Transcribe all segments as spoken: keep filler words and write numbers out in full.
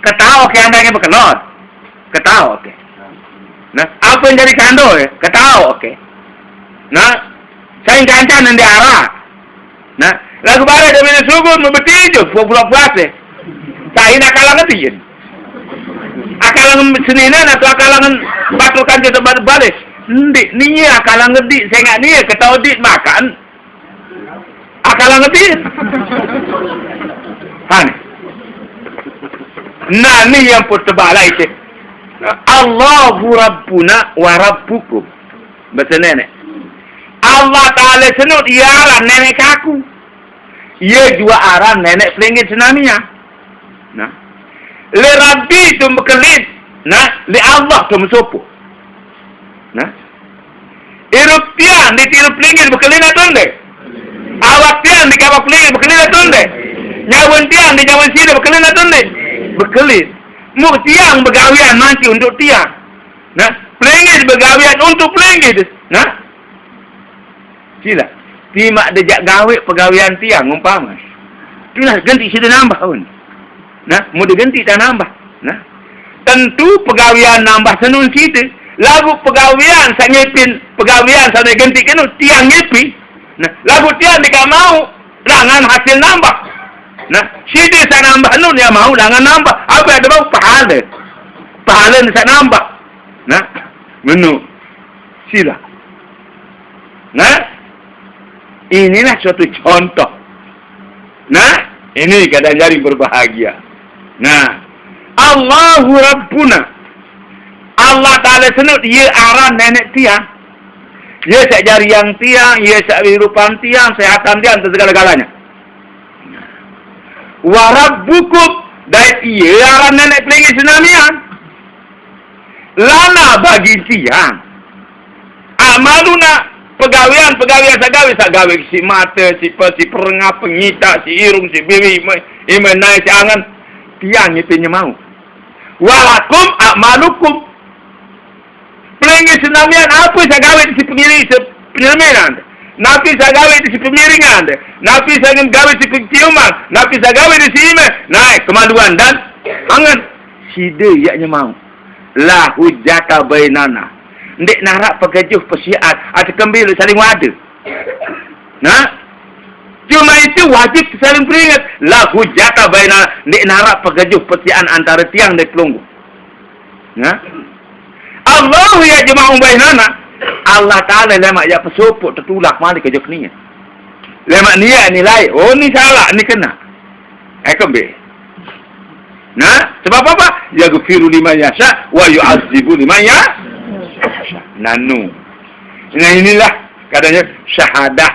Ketaoke andangnge bekelor. Ketaoke. Nah, ape jari kando, eh? Ketaoke. Nah, sai kancan ndeq araq. Nah, laguq bareh demen sugul mebeti jok, pura-pura puase. Sai akalang ngedit. Akalang senine atau akalang batur kance tebat bale. Ndeq nie akalang ngedit, sengaq nie ketaoq dit makan. Akalang ngedit. Aneh. Nah, ni yang pun tebak lah itu. Allahu Rabbuna wa Rabbukum. Bahasa nenek. Allah Ta'ala senut, ie aran nenek aku. Ie juaq aran nenek pelinggih senamian. Nah. Li Rabbi tu bekelin. Nah, li Allah tu mesopoq. Nah. Irup tiang di irup pelinggih bekelin atau ndeq? Awak tiang di awak pelinggih bekelin atau ndeq? Nyawen tiang di nyawen side bekelin atau ndeq? Bekelin. Muq tiang begawean manci untuk tiang. Nah, pelinggih begawean untuk pelinggih. Nah. Silaq. Timaq de jaq gaweq pegawean tiang umpame. Tulah genti side nambah un. Nah, mun de genti tang nambah. Nah. Tentu pegawean nambah senun side. Laguq pegawean saq ngipin, pegawean saq de genti kenu tiang ngipi. Nah, laguq tiang ndeq mauq langan hasil nambah. Nah, side saq nambah nun ie mauq langan nambah. Ape de bau pahale? Pahale saq nambah. Nah, menu. Silaq. Nah, inilah suatu contoh. Nah, ini kadang jari berbahagia. Nah, Allahu Rabbuna. Allah Ta'ala senut, ie aran nenek tiang. Ie saq jariang tiang, ie saq irupan tiang, sehatan tiang, segala-galanya. Wa Rabbukum, dait ie aran nenek pelinggih senamian. Lana bagi tiang. Amaluna, pegawean-pegawean saq gawe, saq gawe siq mate, siq pe-, siq perengah, pengitak, siq irung, siq biwi, ime, ime nae, siq angen. Tiang ngipi nyemauq. Walakum a'malukum. Pelinggih senamian, ape saq gawe siq pengiri-, siq penyeleminan? Napi saq gawe siq pemiringan? Napi saq gawe siq peciuman? Napi saq gawe siq ime? Nae, kemaluan dan angen. Side yaq nyemauq. La hujjata bainana. Ndeq naraq pegejuh pesian, atekembe leq saling wade. Nah, cuma itu wajib saling peringet. La hujjata bainana, ndeq naraq pegejuh pesian antare tiang dait pelungguh. Nah, Allahu yajma'u bainana. Allah Ta'ala lemaq yaq pesopoq tetulak malik ojok nie. Lemaq nie nilai, oh, ni salaq, ni kena. Eh, kembe. Nah, sebab apa? Yaghfiru liman yasha wa yu'adzibu liman yasha. Nanu. Nah, inilah katanya syahadah,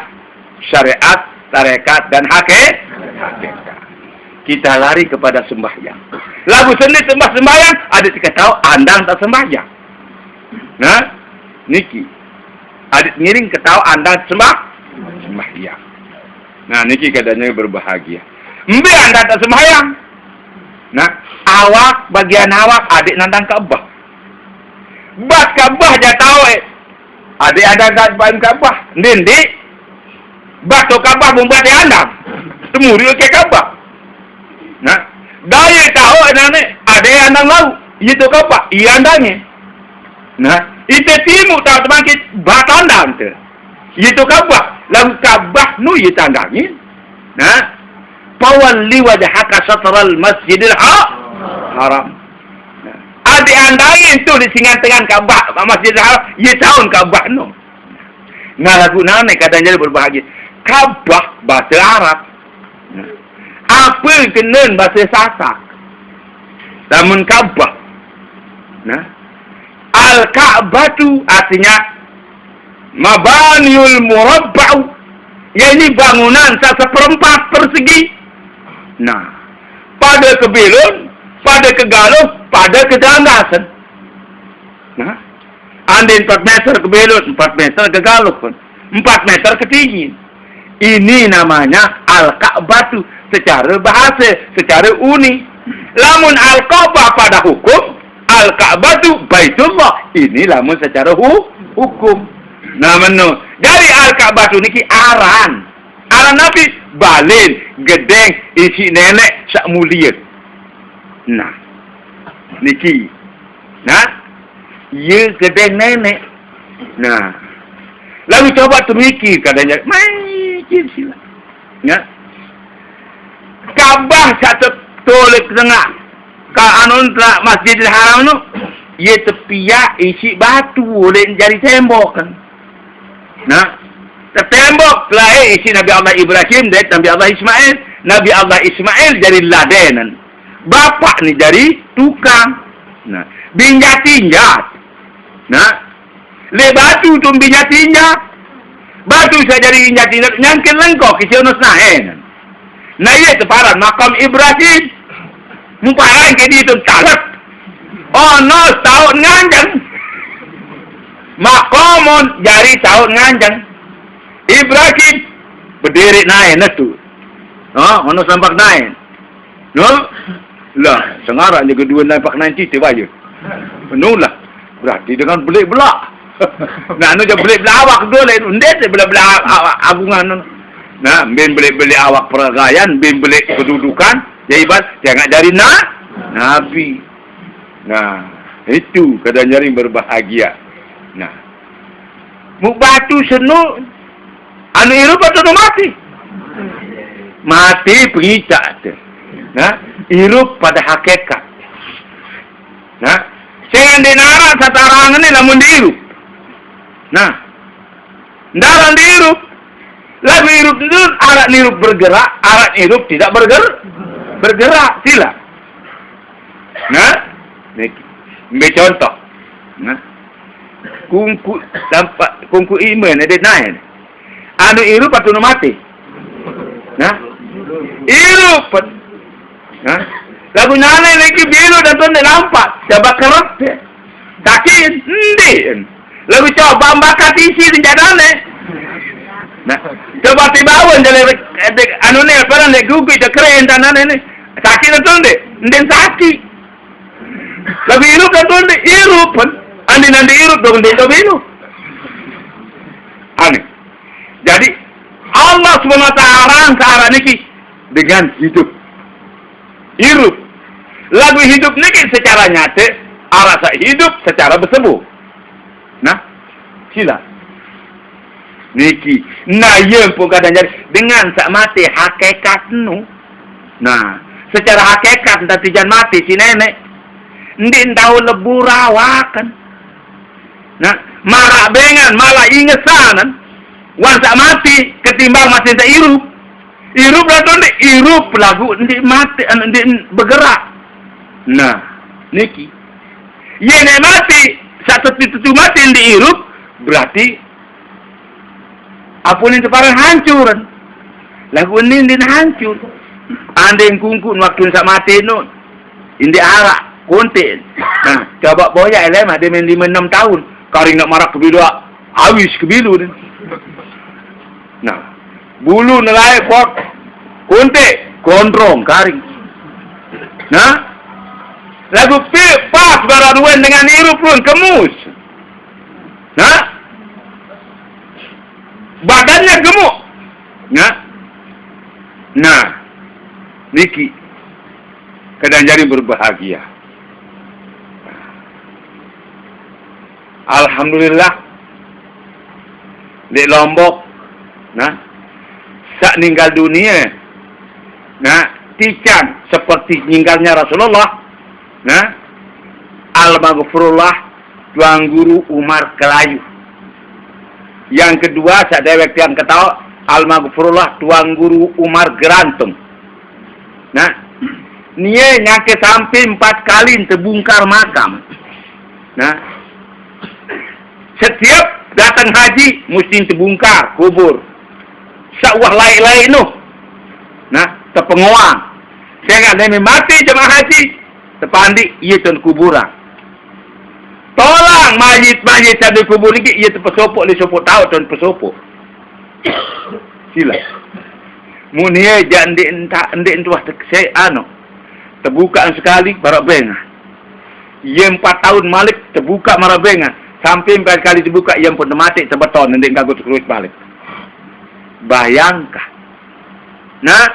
syariat, tarekat, dan hake-, hakikat. Kita lari kepada sembahyang. Laguq sendeq sembah sembahyang, adeq tao andang taq sembahyang. Nah, niki. Adeq ngiring ketaoq andang sembah-, sembahyang. Nah, niki kadang berbahagia. Mbe andang taq sembahyang? Nah, awak, bagian awak, adeq nandang Ka'bah. Bat Ka'bah jaq taoq, eh. Adeq andang taq sembahyang Ka'bah. Ndeq, ndeq. Bat to Ka'bah bumbat andang. Temuri ke Ka'bah. Nah, daye taoq nane, adeq andang lauq. Ie to Ka'bah, ie andangnge. Nah, ite timuq taoq tebangkit, bat andang te. Ie to Ka'bah, laguq Ka'bah nu ie tandangin. Nah, fawalli wajhaka syatral masjidil ha-, haram. Nah, adeq andangin tu leq singan tengan Ka'bah, Masjidil Haram, ie taoqn Ka'bah nu. Nah, laguq nane kadang jari berbahagia. Ka'bah base Arab. Nah, ape kenen base Sasak? Lamun Ka'bah. Nah, Al-Ka'batu artinya mabaniul murabba'u, yaitu bangunan saq seperempat persegi. Nah, pade kebilun, pade kegaluh, pade kedanggasen. Nah, andin empat meter kebilun, empat meter kegaluh, empat meter ketinggi. Ini namanya Al-Ka'batu secara bahasa, secara uni. Lamun Al-Ka'bah pada hukum, Al-Ka'batu Baitullah. Ini lamun secara hu-, hukum. Nah, meno. Jari Al-Ka'batu niki aran. Aran napi? Balen, gedeng, isiq neneq saq mulie. Nah, Niki. Nah, iye kedeng nenek. Nah, lalu coba temikir kadang-kadang. Mai, cil sila. Nah, Ka'bah satu tolek tengah. Ka anu tengah Masjidil Haram tu, iye tepiak isi batu oleh jari tembok kan. Nah, tetembok lae isi Nabi Allah Ibrahim dan Nabi Allah Ismail. Nabi Allah Ismail jari ladenan. Bapak ni jari tukang. Nah, binjat-injat. Nah, le batu tu binjat-injat. Batu saq jari injat-injat nyangkil lengkoq isi ono senaen. Nah, iye teparan makam Ibrahim. Muparan ke ditu talet. Ono setaun nganjeng. Makamun jari taun nganjeng. Ibrahim berdiri naen tu. Ha, ono sempak naen. No? Lah, sengarak je kedua naen pak naen cite baye. No lah. Berarti dengan belik belak. Nah, anu je belik belak awak dua lain. Ndeq belik belak a-, a-, agungan. Nah, mbin belik-belik awak peragaian, mbin belik kedudukan, ya ibarat tengaq jari na-, nabi. Nah, itu kadang jari berbahagia. Nah, muk batu senu, anu irup atau nu mati? Mati pengicak tu. Nah, irup pada hakikat. Nah, sing ndeq naraq satarangne lamun diirup. Nah, ndaraq diirup. Lagu irup itu araq nirup bergerak, araq nirup tidak berger-, bergerak. Sila. Nah, niki. Ambil contoh. Nah, kungku tampak, kungku ime ne, dia naik. Anu irup atau nu mati? Nah, irup. Nah, lagu nane lagi biru dan tu ndeq nampak. Coba kerep dia. Sakit, endi. Lagu coba bakat isi senjatane. Nah, coba tiba awan jale, eh, anu ne, apa ne, gugu itu keren tanane ne. Sakit atau ndeq? Ndeq sakit. Lagu irup atau ndeq? Irup kan. Andi nandi irup dong, ndeq coba irup. Aneh. Jadi, Allah Subhanahu wa Ta'ala arang ke arah niki dengan hidup. Irup. Lagu hidup niki secara nyate, arasa hidup secara bersemu. Nah, sila. Niki. Nah, iye pun kadang jari dengan saq mate hakikat nu. Nah, secara hakikat ntan tijan mate si nenek. Ndeq tao lebur awaken. Nah, maraq bengan, malah ingesanen. Wan saq mati ketimbang masih ndeq irup. Irup lah tu ndeq irup lagu ndeq mati, anu, ndeq begerak. Nah, niki. Ye nek mati, saq tetu-tetu mati ndeq irup, berarti ampun ndeq parah hancur. Lagu ni ndeq hancur. Andeng kungkun waktu saq mati nu. Indeq araq, konten. Nah, coba boyaq ele mak dia main lime enem taun. Karing nak marak kebilu awis kebilu ni. Nah, bulu nelae pot. Kontek, gondrong, karing. Nah, lagu pik pas barang ruen dengan irup ruen kemus. Nah, badannya gemuk. Nah, nah, niki. Kadang jari berbahagia. Alhamdulillah, di Lombok, nah, saq ninggal dunie, nah, tican seperti ninggalnya Rasulullah, nah, almaghfurullah Tuan Guru Umar Kelayu. Yang kedua, saq dewek tiang ketaoq, almaghfurullah Tuan Guru Umar Gerantung. Nah, nie nyangke sampe empat kali tebungkar makam. Nah, setiap datang haji, musti tebungkar kubur. Saq uwah laeq-laeq nuh. Nah, tepengoang. Sengaq neme mate jemaah haji, tepandiq ie ton kuburan. Tolang mayit-mayit saq di kubur niki, ie tepesopoq leq sopoq taoq ton pesopoq. Sila. Mun ie jaq ndeq enta-, ndeq entuah te-, se-, anu, tebukaq sekali, maraq bengaq. Ie empat taun malik tebukaq maraq bengaq. Sampe empat kali tebukaq, ie ampun temate tebeton, ndeq gagu tekeruis malik. Bayangkan. Nah,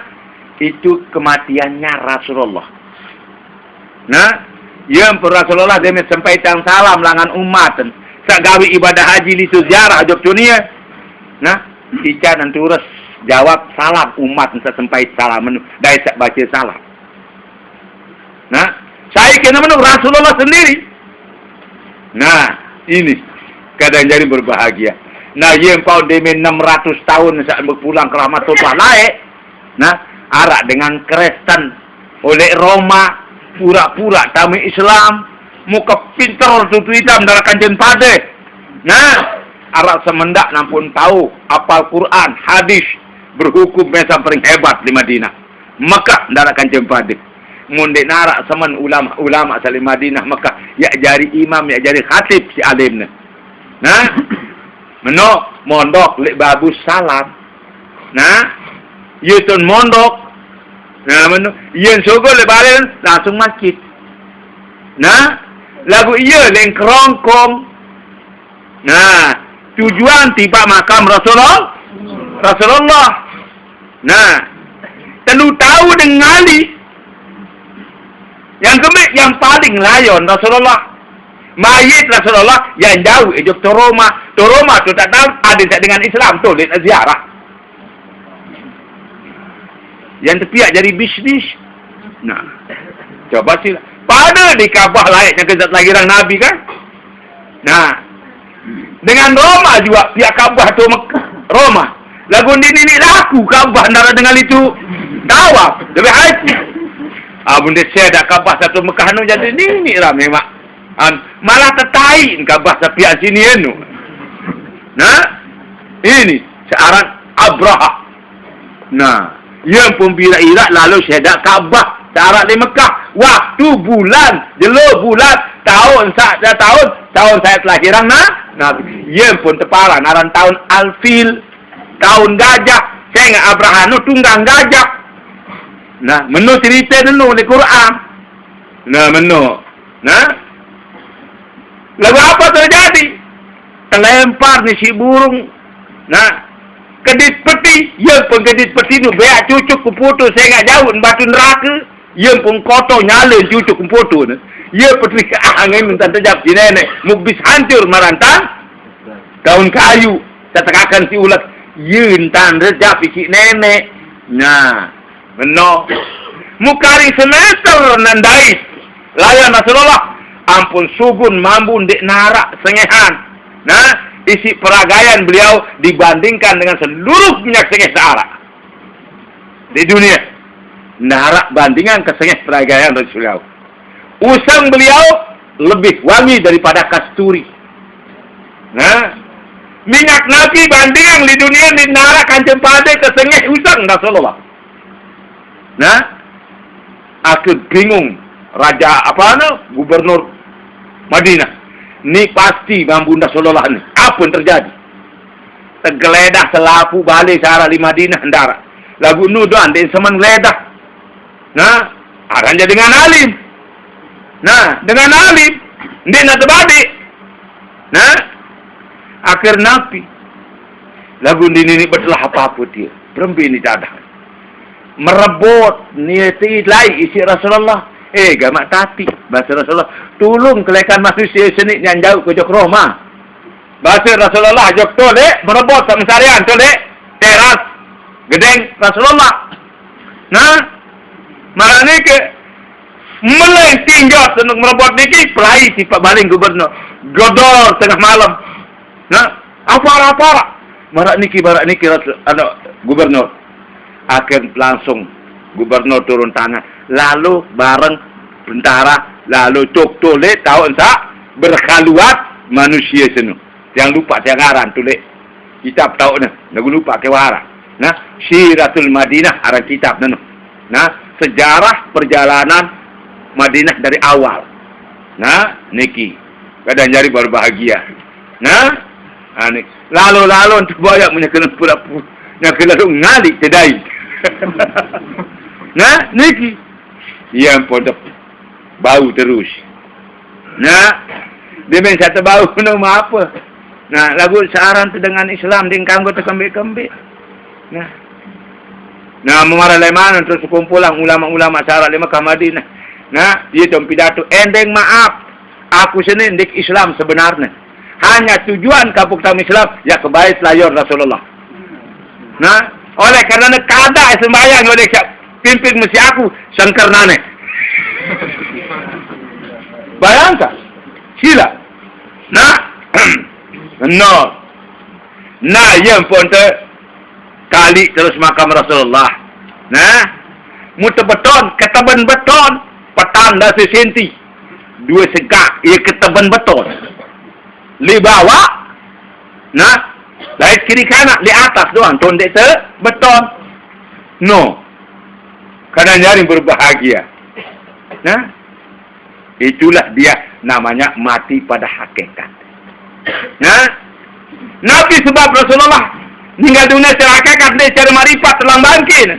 itu kematiannya Rasulullah. Nah, Ye mpe Rasulullah deme sempaitang salam langan umat. Saq gawe ibadah haji lisu ziarah ojok dunie. Nah, ican turus jawab salam umat saq sempait salam enu, dait saq bace salam. Nah, sai kene menu Rasulullah sendiri. Nah, ini kadang jari berbahagia. Nah, ye mpaun deme enam ratus taun saq mbe pulang ke rahmatullah laeq. Nah, araq dengan Kristen, oleq Roma, pura-pura tame Islam, muke pinter tutu itam ndaraq kancen pade. Nah, araq semendaq nampun tao apal Quran, hadis, berhukum mesaq paling hebat leq Madinah. Mekah ndaraq kancen pade. Mun ndeq naraq semen ulama-ulama saq leq Madinah, Mekah, yaq jari imam, yaq jari khatib siq alimne. Nah, meno mondok leq Babus Salam. Nah, ye tun mondok. Nah, meno, yen sugul leq balen langsung masjid. Nah, laguq ye leq Kerongkong. Nah, tujuan tipaq makam Rasulul-, Rasulullah. Nah, telu taun ngali. Yang kembeq, yang paling layon Rasulullah. Mayit Rasulullah yang jauq ojok to Roma. To Roma to tak tahu ada saq dengan Islam to leq ziarah. Yang tepiaq jari bisnis. Nah, coba sih. Pade di Ka'bah laeq nyangke zat lahiran Nabi kan? Nah, dengan Roma juaq piaq Ka'bah to Mek-, Roma. Laguq ndeq niniq laku Ka'bah ndaraq dengan itu tawaf, lebih haji. Amun ndeq sedak Ka'bah saq to Mekah enu jari niniq rame maq. An, malah tetaiq Ka'bah saq piaq sini enu. Nah, ini searan Abraha. Nah, ye mpun biraq-iraq lalo sedak Ka'bah saq araq leq Mekah. Waktu, bulan, jelo bulan, taun saq, taun, taun saq lahiran, nah, Nabi. Ye mpun teparan aran taun Alfil, taun gajah. Sengaq Abraha eno tunggang gajah. Nah, meno cerite eno leq Quran. Nah, meno. Nah, lalu apa terjadi? Telempar ni si burung. Nah, kedit peti, ye mpun kedit peti nu beaq cucuk ke foto sengaq jauq batu nerake, ye mpun koto nyale cucuk ke foto ne. Ye peti ke angin entan tejap si neneq, muk bis hancur marantang daun kayu, tetekaken si ulet, ye entan tejap isiq neneq. Nah, meno. Mukari semeter nandait. Layan Rasulullah, ampun sugun mambu ndeq naraq sengehan. Nah, isiq peragayan beliau dibandingkan dengan seluruh minyak sengeh searaq di dunie. Naraq bandingan ke sengeh peragayan Rasulullah. Useng beliau lebih wangi daripada kasturi. Nah, minyak nabi bandingan di dunie ndeq naraq kancen pade ke sengeh useng Rasulullah. Nah, aku bingung raja apa anu, gubernur Madinah. Ni pasti mambu Rasulullah ni. Apa yang terjadi? Tegeledah selapuq bale saq araq leq Madinah ndaraq. Laguq nu doang ndeq semen geledah. Nah, aran je dengan alim. Nah, dengan alim ndeq ne tebadiq. Nah, akhir napi? Laguq ndeq niniq betelah ape-ape tie. Berembe ni dadah. Merebut ni ti lain isiq Rasulullah. Eh, gamaq tati, base Rasulullah. Tulung kelekan manusie seniq nyang jauq ke ojok Roma. Base Rasulullah, jok to leq merebut saq mesarian to leq teras gedeng Rasulullah. Nah, maraq nike, meleng tinjot senuk merebut niki, pelai tipaq baling gubernur. Godor tengah malem. Nah, apa, apa? Maraq niki, maraq niki, Rasul, anu, gubernur. Akhir langsung gubernur turun tangan. Lalu bareng tentara, lalu cok to leq taun saq berkhaluat manusie senu. Tiang lupaq tiang aran to leq kitab taoqne, laguq lupaq ke waraq. Nah, Siratul Madinah aran kitab nenu. Nah, sejarah perjalanan Madinah dari awal. Nah, niki. Kadang jari berbahagia. Nah, ah, ni. Lalo-lalo entu boyaq menyeke pura-pura. Nyeke lalu ngaliq tedai. Nah, niki. Iya, podok. Bau terus. Nah, dia main satu bau, no, apa? Nah, lagu searan tu dengan Islam, dia kanggo tekembik-kembik. Nah. Nah, memarah leman terus kumpulan ulama-ulama saq araq leq Mekah Madinah. Nah, iye dong pidato, endeng maaf. Aku sini ndeq Islam sebenarne. Hanya tujuan kapuk tame Islam, ya kebait layon Rasulullah. Nah, oleh karena kada sembahyang oleh siap pimpin mesti aku sengkernane. Bayangkan, sila. Nah, no. Nah, iya mpun te kali terus makam Rasulullah. Nah, mu tebeton, keteben beton, petanda sesenti. Dua segak, iya keteben beton. Li bawah, nah, lait kiri kanan, li atas doang, tonde te beton. No. Kadang jari berbahagia. Nah, itulah dia namanya mati pada hakikat. Nah, Nabi sebab Rasulullah ninggal dunia secara hakikat, ndeq secara marifat telang bangkin.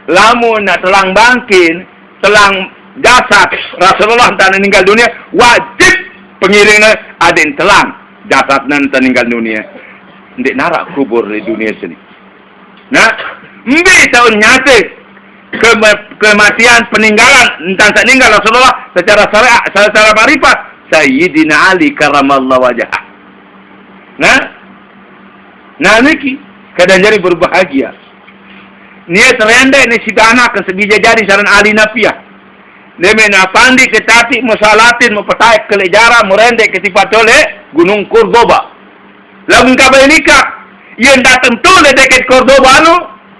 Lamun telang bangkin, telang jasad Rasulullah entah ninggal dunia, wajib pengiringne adeqn telang jasad nente ninggal dunia. Ndeq naraq kubur di dunia sini. Nah, mbe taun nyate kema-, kematian, peninggalan, entah saq ninggal Rasulullah secara syariat, secara marifat, Sayyidina Ali karamallahu wajhah. Nah, nah niki kadang jari berbahagia. Niat rendeq ni side anak sebija jari saran Ali Napiah. Lemen apandi ketati mesalatin mepetaek keleq jaran merendeq ketipat tole Gunung Kurdoba. Lamun kabai likaq, yen dateng tole deket Cordoba no,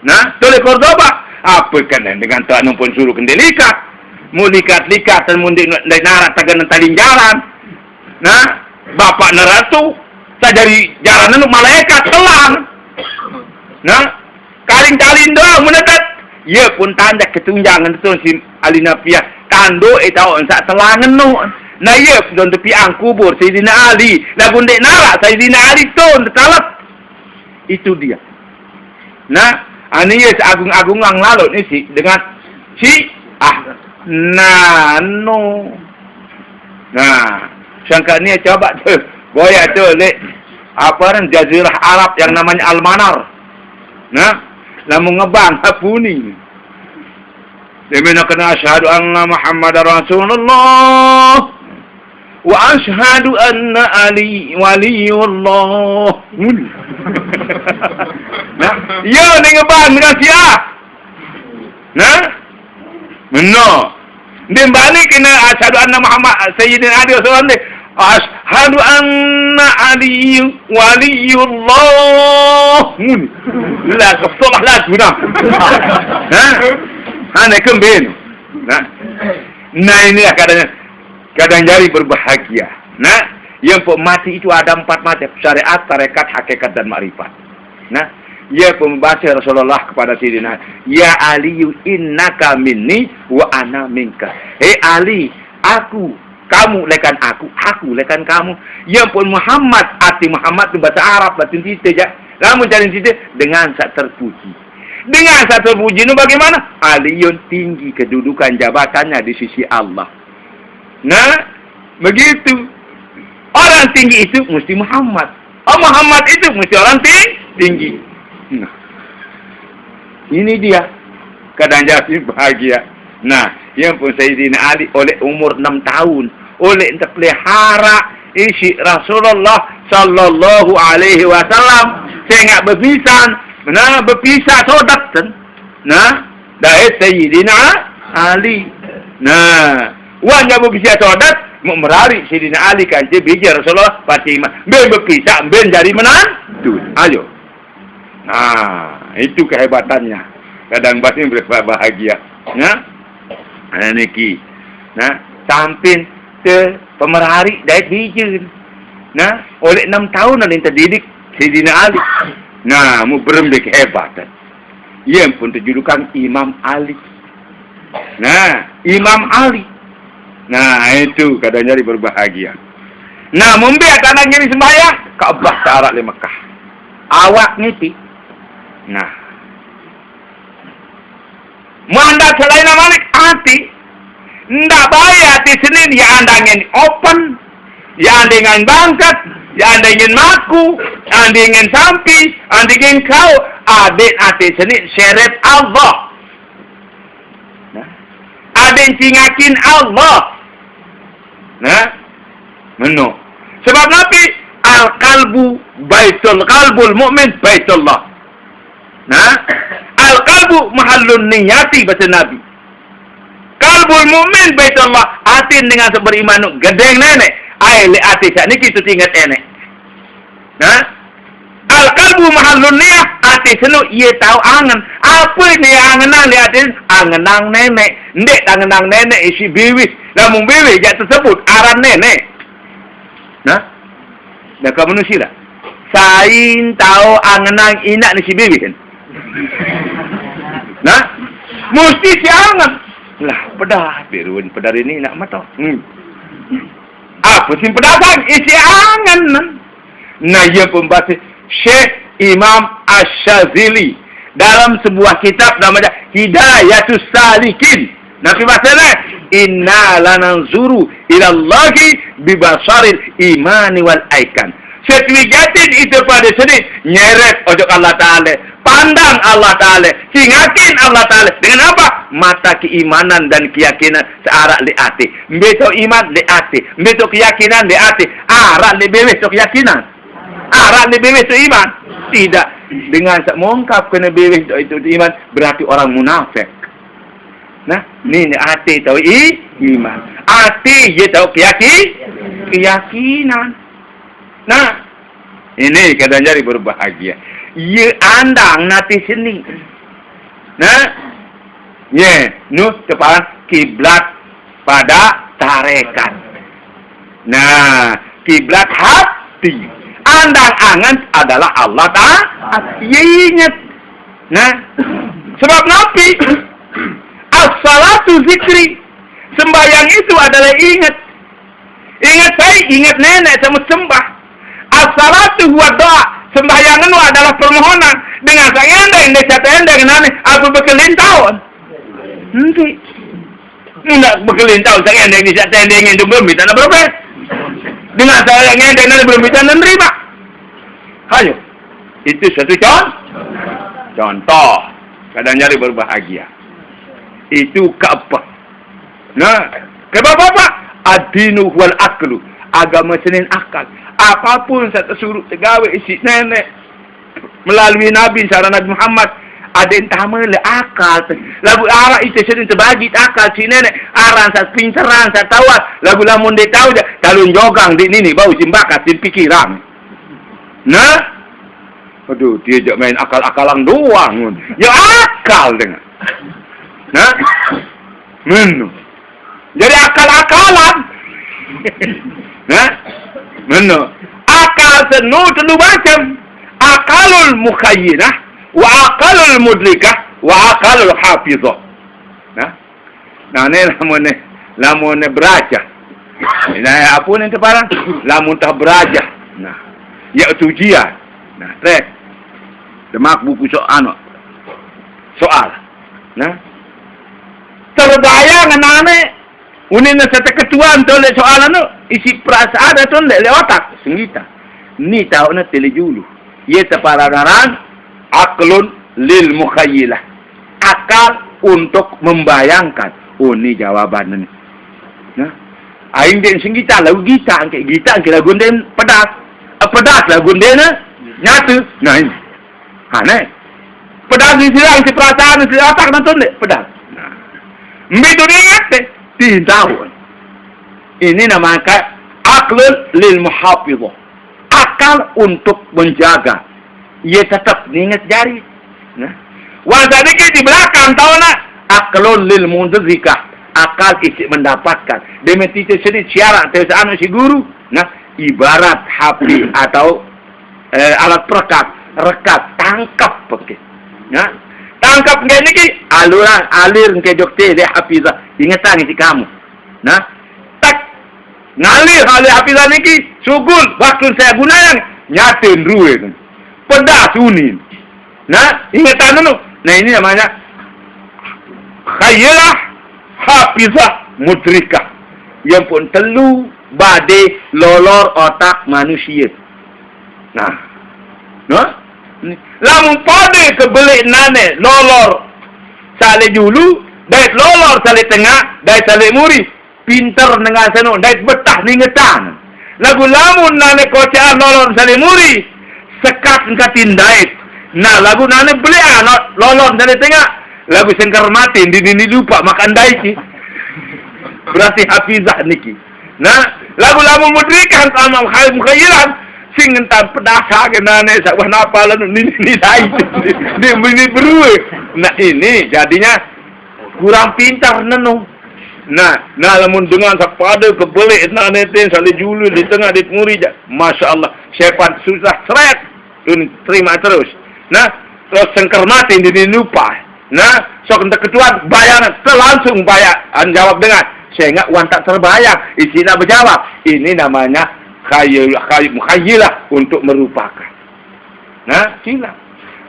nah, tole Cordoba, ape kene dengan Tuhan pun suruh kende likaq? Mu likat-likat, dan mun ndeq naraq tagen talinjaran. Nah, bapak neratu, sajari jaran anu malaikat telang. Nah, kaling-kaling doang menetet. Ye pun tandeq ketunjangan tu si Ali Napiah. Tando e tao ensak telangen no. Nah, ye don tepiang kubur Sayyidina Ali. Lagu ndeq naraq Sayyidina Ali tun tetalep. Itu dia. Nah, ani ye seagung-agung ngang lalu ni si dengan si ah nano. Nah, sangka ni coba tu boya tu lek apa orang Jazirah Arab yang namanya Al-Manar. Nah, lamun ngebang hapuni. Dia kena asyhadu anna Muhammadar Rasulullah wa asyhadu anna Ali waliyullah. Nah, iya ning ngebang dengan sia. Nah? Meno. Ndeq balik kene asyhadu anna Muhammad sayyidina Ali rasulullah ndeq. Asyhadu anna Ali waliyullah. Mun. Lah, kesolah lagu dah. Nah? Ane kembin. Nah. Nah, inilah keadaannya. Kadang jari berbahagia. Nah, yang pun mati itu ada empat macam, syariat, tarekat, hakikat, dan makrifat. Nah, ia pun bahasa Rasulullah kepada Sayyidina, "Ya Ali, innaka minni wa ana minka." Hei Ali, aku, kamu lekan aku, aku lekan kamu. Ia pun Muhammad, arti Muhammad itu bahasa Arab, bahasa Indonesia ya. Lamun cari Indonesia dengan saq terpuji. Dengan saq terpuji itu bagaimana? Aliyun tinggi kedudukan jabatannya di sisi Allah. Nah, begitu. Orang tinggi itu mesti Muhammad. Oh, Muhammad itu mesti orang ting-, tinggi. Nah, ini dia. Kadang jadi bahagia. Nah, yang pun Sayyidina Ali oleh umur enam tahun, oleh ente pelihara isi Rasulullah sallallahu alaihi wasallam, sengaq bepisan, nah, bepisah sodat kan. Nah, dait Sayyidina Ali. Nah, wan jamu bisi sodat, mu merari Sayyidina Ali kance bije Rasulullah Fatimah. Mbe bepisah, mbe jari menantu. Ayo. Nah, itu kehebatannya. Kadang pasti berbahagia. Nah, nah niki. Nah, sampin te pemerari dait bije. Nah, oleh enam tahun ada yang terdidik Sayyidina Ali. Nah, mu berembe kehebatan. Ia pun terjulukan Imam Ali. Nah, Imam Ali. Nah, itu kadang jari berbahagia. Nah, mumbi tanah nyeri sembahyang, Ka'bah saq araq leq Mekah. Awak niti. Nah, mandat selain malik ati. Ndak bae ati Senin, ya andangin open. Ya andingan bangket, ya andingin maku, andingin sampi, andingin kau, adeq ate seni seret Allah. Nah, sing cingakin Allah. Nah, meno. Sebab napi? Al-qalbu baitul, qalbul mu'min baitullah. Nah, al-qalbu mahallun niyati, basa Nabi. Qalbul mu'min baitullah, atin dengan saq beriman nu gedeng neneq, ai leq ate saq niki tetinget eneq. Nah, al-qalbu mahallun niyah, ate senu ie tao angen. Ape ne angenang leq ate? Angenang neneq. Ndeq tangenang neneq isiq biwih. Lamun biwih jaq tesebut aran neneq. Nah, nah, kamu nusilaq. Sai tao angenang inaq ne siq biwih. Nah, musti siq angen. Lah, pedas, birun pedas ini nak mato. Hmm. Ape sing pedasan? Isiq angen. Nah, ie pembasih Syekh Imam Asy-Syazili dalam sebuah kitab namanya Hidayatus Salikin. Napi basene? "Inna lananzuru ilallahi bibasaril imani wal aikan." Setuiq jatin ite pade seni nyeret ojok Allah Taala, pandang Allah Taala, cingakin Allah Taala. Dengan apa? Mata keimanan dan keyakinan searaq leq ate. Mbe taoq iman leq ate, mbe taoq keyakinan leq ate, araq leq biwih taoq keyakinan. Araq leq biwih taoq iman? Tidak. Dengan saq mongkap kene biwih taoq itu iman, berarti orang munafik. Nah, nine ate taoq i-, iman. Ate ie taoq keyaki-, keyakinan. Nah, ini kadang jari berbahagia. Ie andang nate seni. Nah, nye, nu teparan kiblat pada tarekat. Nah, kiblat hati. Andang angen adalah Allah Taala. Ye inget. Nah, sebab napi? As-salatu zikri. Sembahyang itu adalah inget. Inget sai, inget neneq saq mesembah. As-salatu huwa doa. Sembahyang eno adalah permohonan. Dengan saq ngendeng, ndeq saq tendeng nane, ape bekelin taun? Enti. Ndeq bekelin taun, saq ngendeng, ndeq saq tendeng, ngendeng belum bisa nambah. Dengan saq ngendeng nane belum bisa nerima. Ayo. Itu satu con-, contoh. Kadang jari berbahagia. Itu keempat. Nah, ke bapak-bapak, ad-dinu huwal aqlu. Agame seni akal. Apapun saq tesuruq tegawe isiq neneq melalui Nabi, saq aran Nabi Muhammad, adeq tame leq akal. Laguq araq ite seni tebagi akal siq neneq, aran saq pinteran, saq tauan. Laguq lamun ndeq tao jaq, talon jogang ndeq nini bau siq bakat siq pikiran. Nah, aduh, tie jaq main akal-akalan doang. Ya akal dengan. Nah, meno. Jari akal-akalan. Nah, meno. Akal senu telu macem. Akalul mukhayyinah, wa akalul mudrikah, wa akalul hafizah. Nah, nah, ne lamun ne, lamun ne berajah. Nah, ape ne teparan? Lamun tah berajah. Nah, yaitu ujian. Nah, trek. Demak buku so-, anu, soal. Nah, terbayang nane, unin seteketuan to leq soal anu, isiq perasaan to leq, leq otak, senggita. Ni taoqne tele julu. Ye teparan aran aqlun lil mukhayyilah. Akal untuk membayangkan. Oh, ni jawabanne ni. Nah, aing ndeq senggita laguq gitaq, engke gitaq engke laguq ndeq pedas. Eh, pedas laguq ndeqne nyate. Nah, ini. Aneh. Pedas di sirang, siq perasaan, siq otak nonton ndeq pedas. Nah. Mbe to niat deh? Tintau. Ini namanya aqlun lil muhafizah. Akal untuk menjaga. Ye tetep ninget jari. Nah. Wah, tadi ke di belakang tahu nak? Aqlun lil mudrikah. Akal isiq mendapatkan. Deme tite seni siaran, te anu siq guru. Nah, ibarat H P atau, eh, alat perekat, rekat, tangkep, oke. Nah, tangkep engke niki, aluran, alir engke jok te leq hafizah. Ingetang isiq kamu. Nah, tak. Ngalir, ngalir hafizah niki, sugul, waktu saya gunakan, nyaten rue. Pedas unin. Nah, ingetan dulu. Nah, ini namanya khayyalah hafizah mudrikah. Yang pun telu bade lolor otak manusia. Nah. Nah? Lamun pade kebeleq nane lolor saq leq julu, Dait lolor sale tengaq, dait sale muri, pinter nengan seno, dait betah ningetan. Lagu lamun nane kocean lolor sale muri, sekat engkatin dait. Nah, lagu nane belean lolor sale tengaq, lagu sengker mati, di, di, di lupa makan dait ki. Berarti hafizah niki. Nah, lagu lamun mudrikah sama khayyul mukhayyilan, sing entan pedasa ke nane, sak wah napa lalu ni, ni, ni dait. Di, di, di berue. Nah, ini jadinya kurang pintar nenu. Nah, nah, lamun dengan sepada kebelik nane tin sale julu di tengah di muri ja. Masya Allah, sepan susah seret. Tun terima terus. Nah, terus sengker mati di, di lupa. Nah, sok entek ketuan bayangan, terus langsung bayangan jawab dengan. Sehingga wan tak terbayang, isi nak berjawab. Ini namanya khayal, khayal, mukhayyilah untuk merupakan. Nah, silap.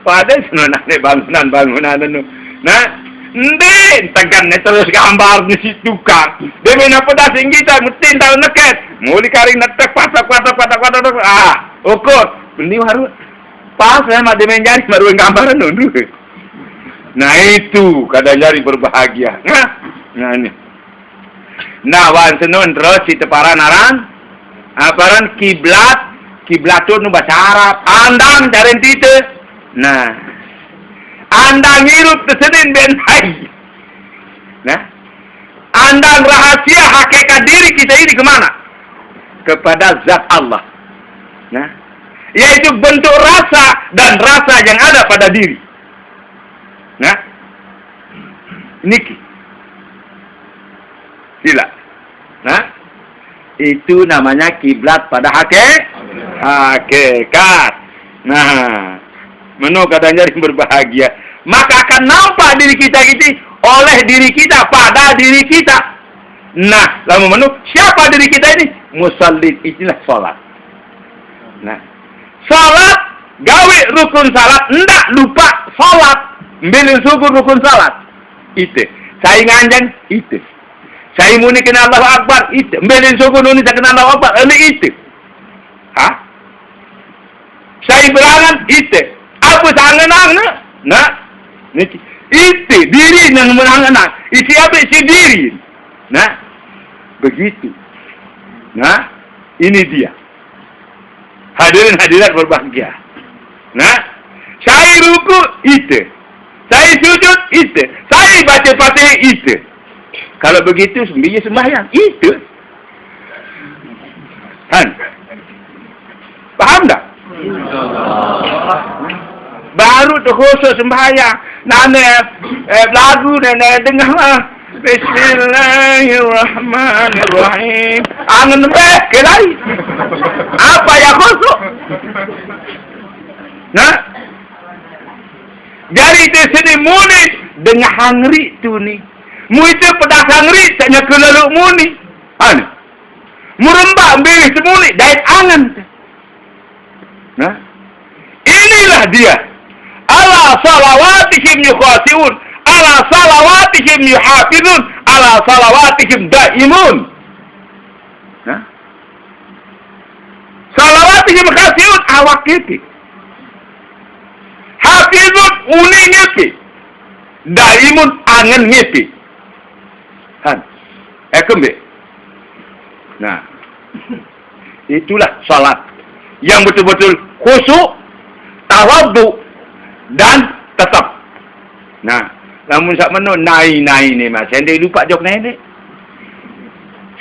Pada senenane bangunan-bangunan anu. Nah, endi tekan terus gambar di si tukang. Dia main apa dah sing kita, metin tak neket. Muli karing netek, patok, patok, patok, patok, patok. Ah, ukur. Benih baru. Pas saya mah dia main jari, baru gambar anu. Nah, itu kadang jari berbahagia. Nah, nah, ini. Nah, wan senun terus si teparan aran, aparan kiblat, kiblatun nu bahasa Arab, andang caren tite. Nah, andang hirup tesenin ben hai. Nah, andang rahasia hakikat diri kita ini kemana? Kepada zat Allah. Nah, yaitu bentuk rasa dan rasa yang ada pada diri. Nah, niki. Sila. Nah, itu namanya kiblat pada hake-, hakikat. Nah, menu kadang jadi berbahagia. Maka akan nampak diri kita itu oleh diri kita, pada diri kita. Nah, lamun menu, siapa diri kita ini? Musallin, itulah salat. Nah, salat, gawe rukun salat, ndak lupa salat. Mbilin suku rukun salat. Ite. Sai nganjeng, ite. Sai muni kena Allahu Akbar, ite. Mbilin suku nuni sakena Allahu Akbar, ini ite. Hah? Sai berangan, ite. Apa sangenang, nah? Nah, niki. Ite, diri nang menangan. Isi apa? Si diri. Nah, begitu. Nah, ini dia. Hadirin hadirat berbahagia. Nah, sai ruku ite. Sai sujud ite. Sai baca Fatihah ite. Kalau begitu, sembiye sembahyang ite. Han. Paham tak? Baru tu khusus sembahyang. Nane, eh, lagu nane dengar lah. Bismillahirrahmanirrahim. Angen beh, kelai. Apa ya khusus? Nah, jadi di sini muni dengan hangri tu ni. Mu itu pedas hangri, tak nyakul lalu muni. Anu. Murembak mbilih semuli, dait angen. Nah, inilah dia. Ala salawatihim yukhasiun, ala salawatihim yuhafizun, ala salawatihim daimun. Nah, salawatihim khasiun, awak ngipi. Hafizun, uni ngipi. Daimun, angen ngipi. Han. Eh, kembe. Nah, itulah salat yang betul-betul khusyuk, tawadhu, dan tetap. Nah, lamun sak meno nai-nai ni, Mas, ende lupa jok nenek.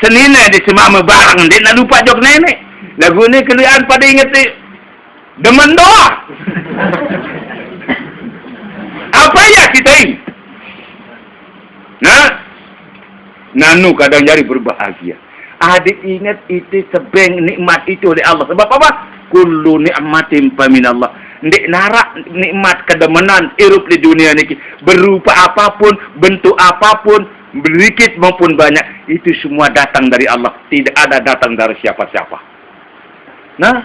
Senine di semama barang, dia nak lupa jok nenek. Lagu ni kelian pada inget ni. Demen doa. Apa ya kita ini? Nah, nanu kadang jadi berbahagia. Adik ingat itu sebeng nikmat itu oleh Allah. Sebab apa? Kullu nikmatin faminallah. Ndik narak nikmat kedemenan hirup di dunia niki. Berupa apapun, bentuk apapun, sedikit maupun banyak, itu semua datang dari Allah. Tidak ada datang dari siapa-siapa. Nah,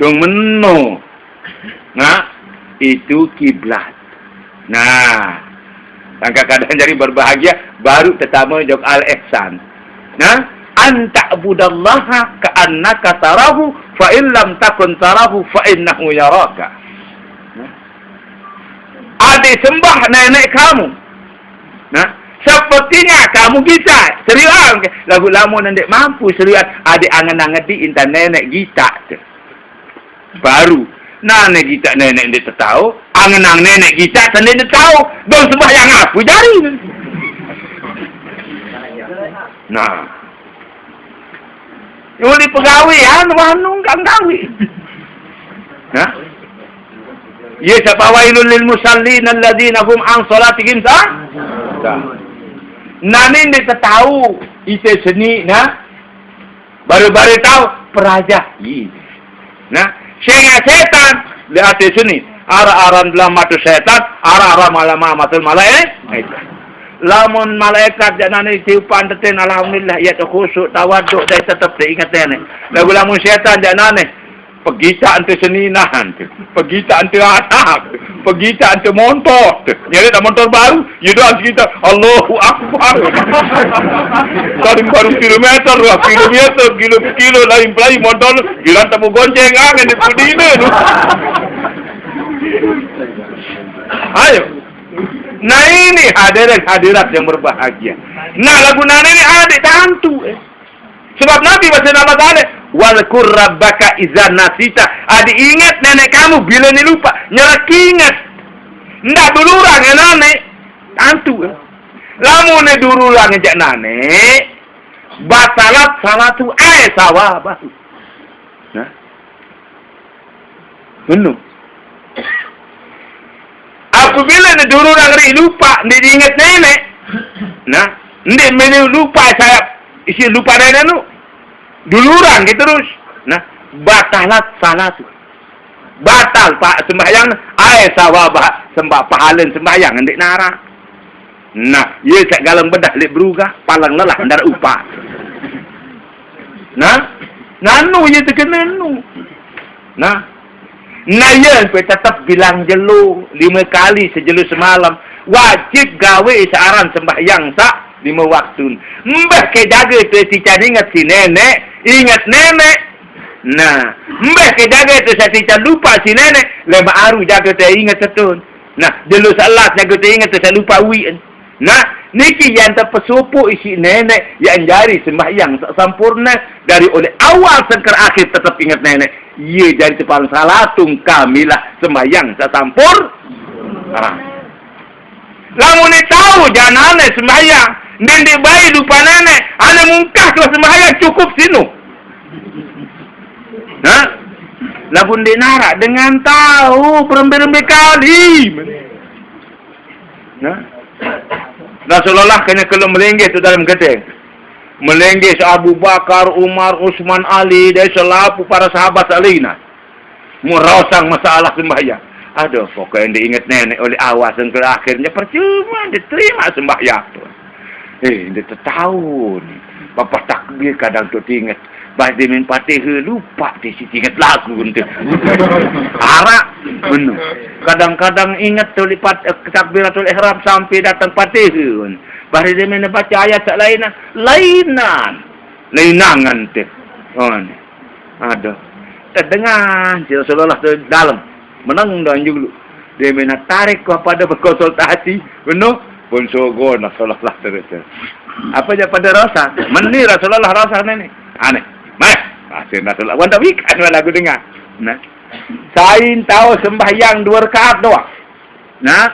cung meno. Nah, itu kiblat. Nah, angka kadang jadi berbahagia, baru tetama jok al-ihsan. Nah, an ta'budallaha ka'annaka tarahu, fa in lam takun tarahu, fa innahu yaraka. Nah, ade sembah nenek kamu. Nah, sepertinya kamu bisa. Serius. Lagu lama nanti mampu serius. Adik angen-angen di intan nenek kita. Baru. Nah, nenek kita nenek ndeq tetaoq, angen-angen nenek kita saq ndeq tetaoq. Dong sembahyang ape jari? Nah. Uli pegawean, wanu kang gawe. Nah. Ye sapa wailul lil musallin alladzina hum an salatihim sa-, sa-. Nah, ndeq tetaoq ite seni, nah. Bare-bare tao peraja. Ih. Nah, sengaq setan leq ate suni. Araq aran dalam matu setan, araq aran malam matul malae-, malaikat. Lamun malaikat jaq nane tiupan tetin, alhamdulillah, ie tekhusyuk, tawaduk, dai tetep teinget nenek. Laguq lamun setan jaq nane, pegitaq ente seninah ente. Pegitaq ente anak, pegitaq ente montor. Nyari tak montor baru, ye doang sekitar, Allahu Akbar. Paling baru kilometer, dua kilometer, kilo, kilo, lain pelai montor, giliran temu gonceng, angen di pudine tu. Ayo. Nah, ini hadirin hadirat yang berbahagia. Nah, lagu nane ini adik tantu, eh. Sebab Nabi basen Allah Taala, "Wadzkur rabbaka idza nasita." Adi inget nenek kamu bilene lupa, nyerek inget. Ndaq dulurang enane, tantu. Lamune dulurang jaq nane, batalat salatu ae sawabah. Nah. Benuh. Apabila ne dulurang ri lupa, ndeq diinget nenek. Nah, ndeq mene lupa saya isi lupa nenek nu. Dulurang gitu terus. Nah, batalat salatu. Batal, Pak, sembahyang, ae sawabah, sembah pahalen sembahyang ndeq naraq. Nah, ye saq galeng bedah leq berugah, palang lelah ndaraq upah. Nah, nanu ye tekene nu. Nah, nah, ye mpe tetep bilang jelo, lime kali sejelo semalam. Wajib gawe saq aran sembahyang saq lime waktu. Mbeh ke jage te sican inget si nenek, inget nenek. Nah, mbeh ke jage te saq sican lupa si nenek, lemaq aru jage te inget setun. Nah, jelo saq las jage te inget te saq lupa uiqen. Nah, niki yan tepesopoq isiq nenek, yan jari sembahyang saq sampurne dari oleq awal sengker akhir tetep inget nenek. Ye jari teparan salatun kamilah sembahyang saq sampur-, ah. Lamun ne tao janane sembahyang, ndeq-ndeq bae dupa nenek, ane mungkah ke sembahyang cukup sinu. Nah, lamun ndeq naraq dengan tao berembe-rembe kali. Nah, Rasulullah kene kelem melinggih tu dalem gedeng. Melinggih Abu Bakar, Umar, Utsman, Ali, dai selapuq para sahabat saq lainne. Mun raosang masalah sembahyang. Aduh, pokoke ndeq inget nenek oleq awal sengke akhirne percuma ndeq terimaq sembahyang. Eh, ndeq tetaun. Papah takbir kadang tu inget. Bae demen Fatihah, lupaq deh siq inget lagu ente. Araq, bener. Kadang-kadang inget tu leq Fat-, eh, takbiratul ihram sampai dateng Fatihah. Bae demen bace ayat saq lainan, lainan. Lainangan ente. Oh, ni. Aduh. Tedengah, si Rasulullah tu dalem. Meneng doang julu. Dia mena tarik kepada berkonsultasi. Bener? Pun sogo Rasulullah terus. Apa je pada rasa? Meni Rasulullah rasa ni. Aneh. Meh. Rasa Rasulullah. Wan tak wikan lagu dengar. Nah. Sain tahu sembahyang dua rakaat doang. Nah.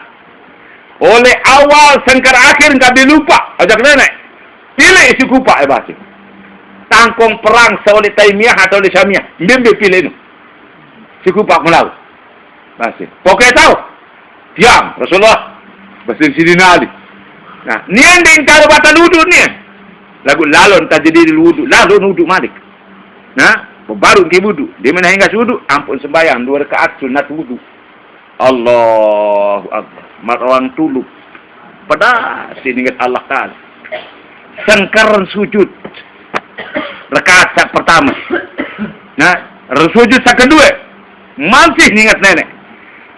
Oleh awal sengkar akhir engkau dilupa. Ajak nenek. Pilih isi kupak, eh, bahasa. Tangkong perang seoleh Taimiyah atau oleh Syamiyah. Mbe-mbe pilih nu. Isi kupak melau. Bahasa. Poke tahu. Tiang, Rasulullah. Bahasa Sidina Ali. Nah, nian deng karo batal wudu nian. Lagu lalon tajadi wudu. Lalon wudu malik. Nah, baru ke wudu. Dia menang hingga wudu. Ampun sembahyang. Dua rakaat sunat wudu. Allahu Akbar. Mat orang tuluk. Pedas inget Allah Ta'ala. Sengkeren sujud. Rakaat saq pertame. Nah, sujud saq kedue. Masih inget nenek.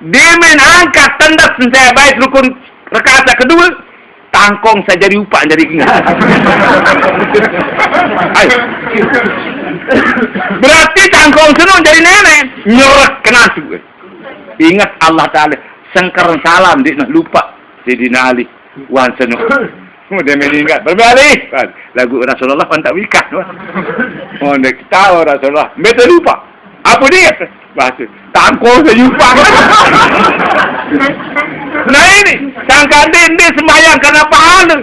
Demen angkat tendes saya bait rukun rakaat saq kedue. Tangkong saq jari upaq jari inget. Ayo. Berarti tangkong senung jari nenek. Nyerek kenatu. Inget Allah Ta'ala, sengkeren salam, ndeqne lupaq Sidina Ali. Wan seno. Udah meninggal. Berbalik. Lagu Rasulullah kan tak wikah. Oh, dia tahu Rasulullah. Betul lupa. Apa dia? Bahasa. Tangkong saya lupa. Nah ini. Sangka dia, dia sembahyang karena pahala.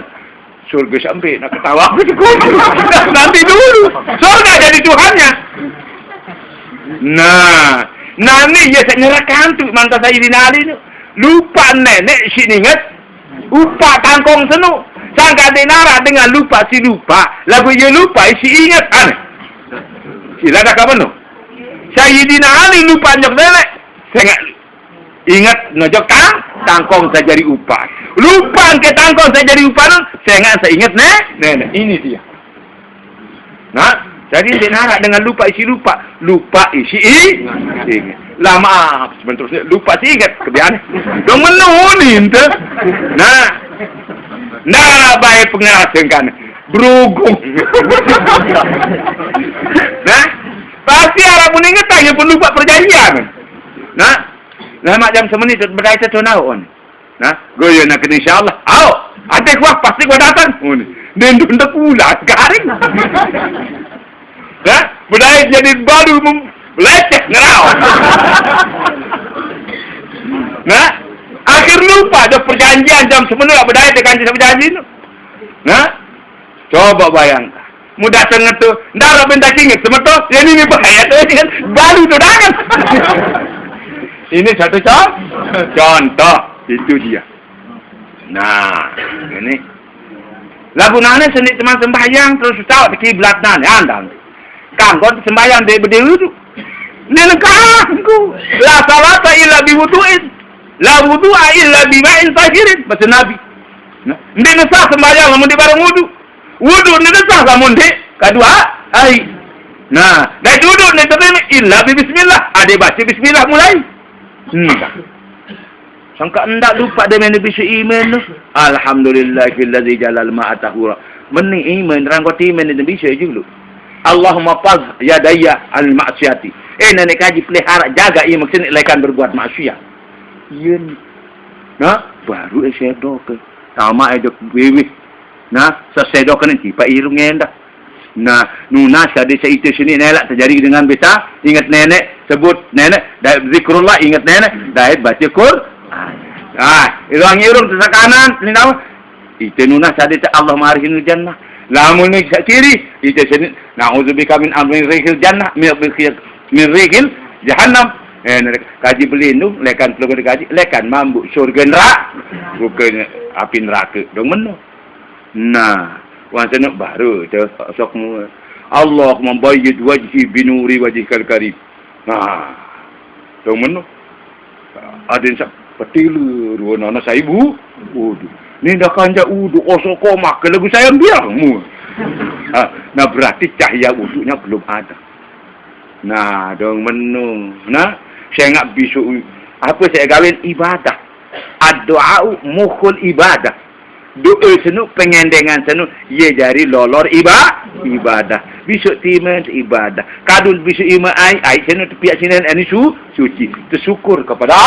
Surga sampai nak ketawa. Nanti dulu. Surga jadi Tuhannya. Nah. Nah ni dia tak nyerahkan tu. Mantap saya di nari tu. Lupa nenek si ingat. Upa tangkong seno. Sangka dia nara dengan lupa si lupa. Lagu dia lupa si ingat. Aneh. Sila dah kapan tu? Sayyidina Ali lupa nyok nenek. Sengak ingat nojok tang, tangkong sajari upa. Lupa ke tangkong sajari upa tu, sengak saya ingat nenek. Nenek, ini dia. Nah, jadi dia narak dengan lupa isi lupa. Lupa isi i, ingat. Lama sebentar lupa si ingat kebiasaan. Dong menu ni ente. Nah. Nah, baik pengerasengkan. Berugung. Nah, pasti arah pun ingat tanya pun lupa perjanjian. Nah, nah, mak jam semenit tu, bedai tu, tu naon. Nah, goyo nak kena insyaallah. Au, ada gua, pasti gua datang. Oh, ni. Dia tu tak pulang, garing. Nah, bedai jadi baru mem-, leceh, ngerau. Nah, akhir lupa ada perjanjian jam semenit, bedai dia kanji sama janji tu. Nah, coba bayangkan. Mudah sangat tu. Ndak ada benda ingat. Semeton, ya ini ni bahaya tu. Baru tu dah kan. Ini satu con-, contoh. Itu dia. Nah, ini. Lagu nane seni teman sembahyang terus tahu kiblat nane andang. Kangkon sembahyang dia berdiri tu. Nene kangku. La salata illa bi wudu'in. La wudu'a illa bi ma'in tahirin. Bahasa Nabi. Nah, dia sah sembahyang lamun di barang wudu. Wudu ni sah lamun di kedua hari. Nah, dari wudu ni tadi ni illa bi bismillah. Ada baca bismillah mulai. Hmm. Sangka ndak lupa dia main bisa iman tu. Alhamdulillahilladzi jalal ma'a tahura. Meni iman, rangkot iman itu bisa juga. Allahumma faz yadayya al maksiati. Eh, nenek kaji pelihara, jaga iman sini lekan berbuat maksiat. Iya ni. Nah, baru eh sedo ke. Tama eh dok bebeh. Nah, sesedo ke nanti, Pak Irung endah. Nah, nunas tadi seite sini nelak terjadi dengan beta, ingat nenek, sebut nenek, dai zikrullah, ingat nenek, dai baca Quran. Ah, irung-irung tu sakanan, ni tahu? Ite nunas tadi te Allah marihin jannah. Lamun ni sak kiri, ite sini, na'udzubika min amrin rihil jannah, min rihil, min rihil jahannam. Eh, kaji pelindung, lekan pelindung kaji, lekan mambuk surga neraka. Bukan api neraka. Dong meno. Nah, wong senuk baru tu sok mu. Allahumma bayyid wajhi binuri wajhikal karim. Nah, dong meno. Ada yang sak petilu dua nana saibu. Waduh. Ni dah kanja udu osok komak ke lagu saya biar mu. Ah, nah berarti cahaya udunya belum ada. Nah, dong meno. Nah, saya ngak bisu apa saya kawin ibadah. Doa mukhul ibadah. Doa senu, pengendengan senu, ye jari lolor iba-, ibadah. Bisu timen ibadah. Kadul bisu ima ai, ai senu tepiak sinen ani su-, suci. Tersyukur kepada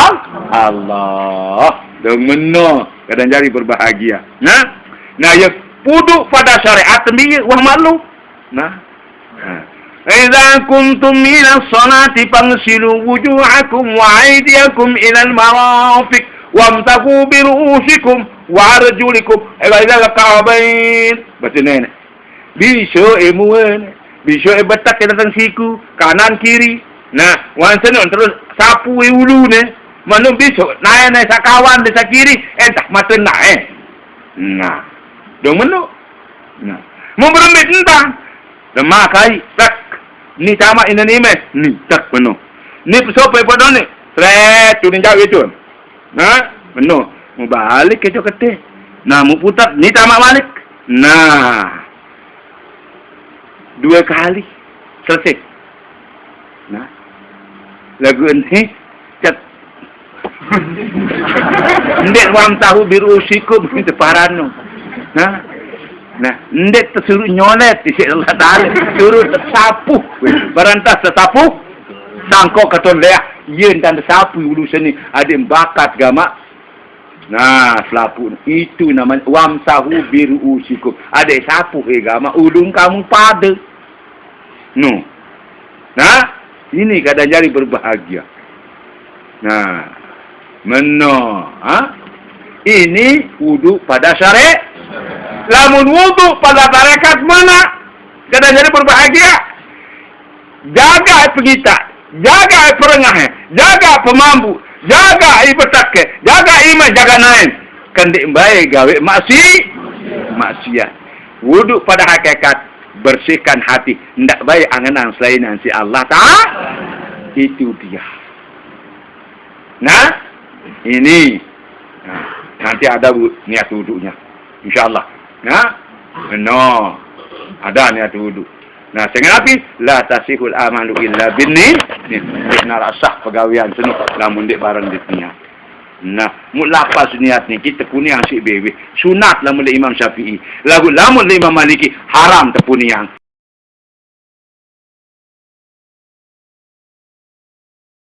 Allah. Dong meno, kadang jari berbahagia. Nah, nah, ya puduk pada syariat tembiye, wah malu. Nah. Idza kuntum ila sholati fangsilu wujuhakum wa aydiyakum ilal marafiq wamsahu bi ru'usikum wa arjulikum ilal ka'bain. Baca nenek. Bisu imun. Bisu betak ke datang siku, kanan kiri. Nah, wan senun terus sapu ulu ne. Manu bisu nae nae sakawan desa kiri, entah mata nae. Nah. Dong menu. Nah. Mau berembit entah. Demak kai, tak. Ni tamak ina ni meh. Ni tak penuh. Ni pesopai pada ni. Sret, tu ni jauh itu. Nah, penuh. Mau balik ke Jakarta. Nah, mau putar, ni tamak balik. Nah. Dua kali. Selesai. Nah. Lagu ni, cek. Ndik wamsahu bi ru'usikum, itu parano. Nah. Nah, ndik tersuruh nyolet, isi Allah Ta'ala. Suruh tersapu. Barantas tersapu. Sangkok katon leah. Yen dan tersapu ulu seni. Ada yang bakat gamak. Nah, selaput itu namanya wamsahu biru'usikum. Adik sapu ega mak ulung kamu pada. No. Nah, ini kadang jadi berbahagia. Nah, meno, ha? Ini wudu pada syariat. Lamun wudu pada tarekat mana? Kadang jadi berbahagia. Jaga pengitak, jaga perengah, jaga pemambu, jaga ipetake, jaga iman, jaga naen. Kan dek bae gawe maksi, maksiat. Wudu pada hakikat, bersihkan hati. Ndak bae angen-angen selain si Allah Ta'ala. Itu dia. Nah, ini. Nah, nanti ada bu, niat wudunya. Insya Allah. Nah, no. Ada niat wudu. Nah, sehingga api? La tasihul amalu illa binni. Ni, ni narasah pegawean seno lamun dek bareng dek niat. Nah, muk lapas niat niki tepuniang sik bewe. Sunat lamun dek Imam Syafi'i. Lagu lamun dek Imam Maliki haram tepuniang.